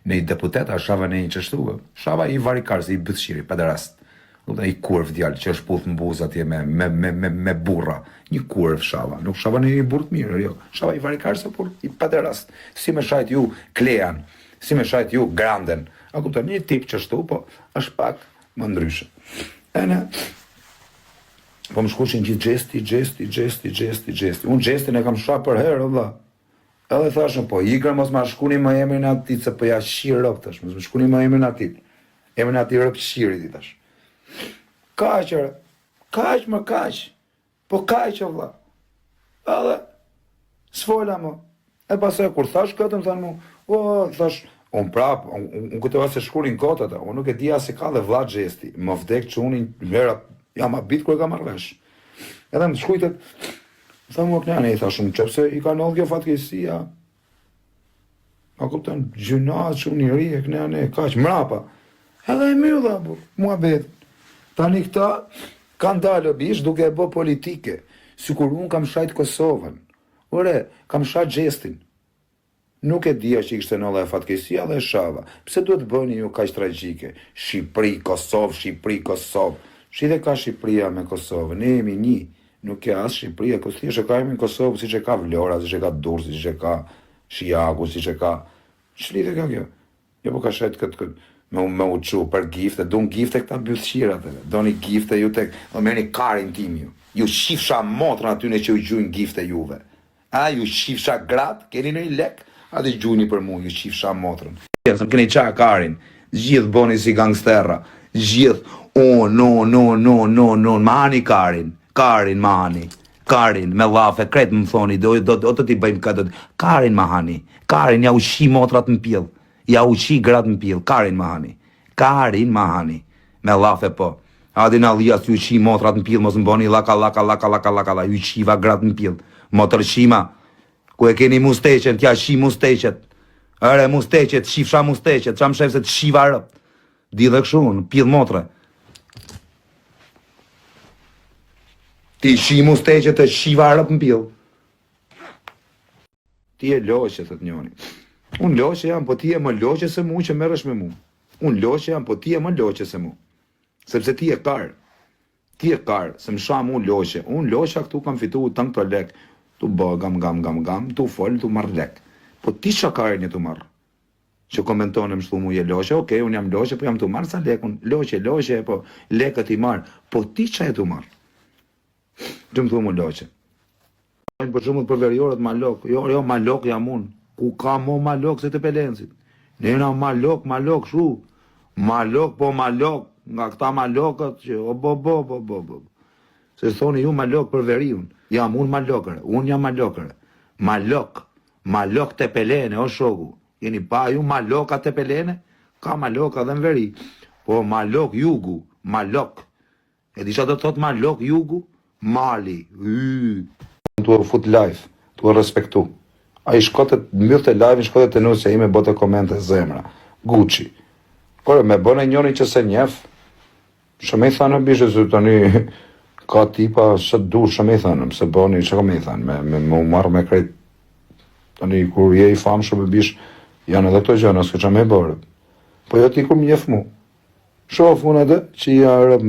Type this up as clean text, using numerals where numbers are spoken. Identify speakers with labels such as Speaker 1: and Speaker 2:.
Speaker 1: Në i deputet, a shava në i qështu, shava i varikar, si i bythshiri, pederast. Kupton, i kurv djalë që është puth në buzë atje me me me me me burra. Një kurv shava, nuk shava në një burrë të mirë, jo. Shava i varikar se por i pederast. Si me shajt ju Klean, si me shajt ju Granden. A kupton, një tip qështu, po është pak më ndryshe. Ene po më shkushin gjithë Gjesti, Gjesti, Gjesti, Gjesti, Gjesti. Unë Gjestin e kam sha për herë, o vlla. Edhe thashë, po ikra mos ma shkuni më emrin atij, se po ja qi robt tash, mos më shkuni më emrin atij. Emrin atij rob qirit i tash. Kaq, ore. Kaq më kaq. Po kaq o vlla. Edhe s'fola më. E pastaj kur thash këtë më thanë mu, o, thash, unë prap, unë un këtë rast e shkurin kot ata, unë nuk e dija se ka dhe vlla Gjesti, më vdek çuni, vera, jam habit kur e kam marrë vesh. Edhe më shkujtet, më tha mua kënani, i thash, në qoftë se i ka ndodhur kjo fatkeqësia, A kupton, gjynah çun i ri e këne ane, kaq, mrapa. Edhe e mylla, bu, muhabetin. Tani këta kanë dalë bish duke e bë politike, sikur unë kam shajt Kosovën. Ore, kam sha Gjestin. Nuk e dija që i kishte ndodhur ajo fatkeqësia dhe e shava. Pse duhet të bëni ju kaq tragjike? Shqipëri, Kosovë, Shqipëri, Kosovë. Ç'lidhje ka Shqipëria me Kosovën? Ne jemi një. Nuk ke as Shqipëria, thjesht e ka emrin Kosovë, siç e ka Vlora, siç e ka Durrësi, siç e ka Shijaku, siç e ka Ç'lidhje ka kjo? Jo po ka shajt këtë këtë me u me u çu për gifte, duan gifte këta bythqirat edhe. Doni gifte ju tek, do merrni karin tim ju. Ju qifsha motrën atyne që ju gjujnë gifte juve. A ju qifsha gratë, keni ndonjë lek? Atë gjujni për mu, ju qifsha motrën. Se më keni qa karin. Gjithë boni si gangsterra. Gjithë o no no no no no ma hani karin. Karin ma hani. Karin me llafe krejt më thoni do do do të t'i bëjmë këtë. Karin ma hani. Karin ja u qi motrat në pjell. Ja u qi gratë në pjell. Karin ma hani. Karin ma hani. Me llafe po. Adi Nallia s'ju qi motrat në pjell mos më bëni llaka llaka llaka llaka llaka llaka ju qiva gratë në pjell. Motërqima. Ku e keni musteqen t'ja qi musteqet. Ëre musteqet, qifsha musteqet, ça më shef se të qiva robt. Di dhe kështu, në pjell motre. Ti qi musteqet të qiva robt në pjell. Ti je loqe, thot njoni. Unë loqe jam, po ti je më loqe se mu që merresh me mu. Unë loqe jam, po ti je më loqe se mu. Sepse ti je kar. Ti je kar, se më sha mu loqe. Unë loqja këtu kam fitu tënë këto lek. Tu bë gam gam gam gam, tu fol, tu marr lek. Po ti ça karin je tu marr? Që komenton e më shtu mu je loqe, okej, unë jam loqe, po jam tu marr ca lekun, loqe, loqe, po lekët i marr. Po ti ça je tu marr? Që më thu mu loqe. Për shembull për veriorët malok, jo, jo, malok jam unë. Ku ka mo malok se tepelensit? Ne jena malok, malok, shu. Malok, po malok, nga këta malokët që, o bo, bo, bo, bo, bo. Se thoni ju malok për veriun. Jam unë malokër, unë jam malokër. Malok, malok tepelene, o shoku. Jeni pa ju maloka tepelene? Ka maloka dhe në veri. Po malok jugu, malok. E di ça do të thotë malok jugu? Mali, yy. Tu e fut live, tu e respektu. Ai shkote mbyllte live-in, shkote te nusja ime bote komente zemra. Gucci. Por me bëne njëri që se njef, që me i thanë bishë se tani ka tipa që të dush, që me i thanë, pse bëni, që ka me i thanë, me, me, me u marrë me krejt, tani kur je i famshëm e bish, janë edhe këto gjëna, s'ke ça me bërë. Po jo ti kur më njef mu. Shof unë atë që ja rëp.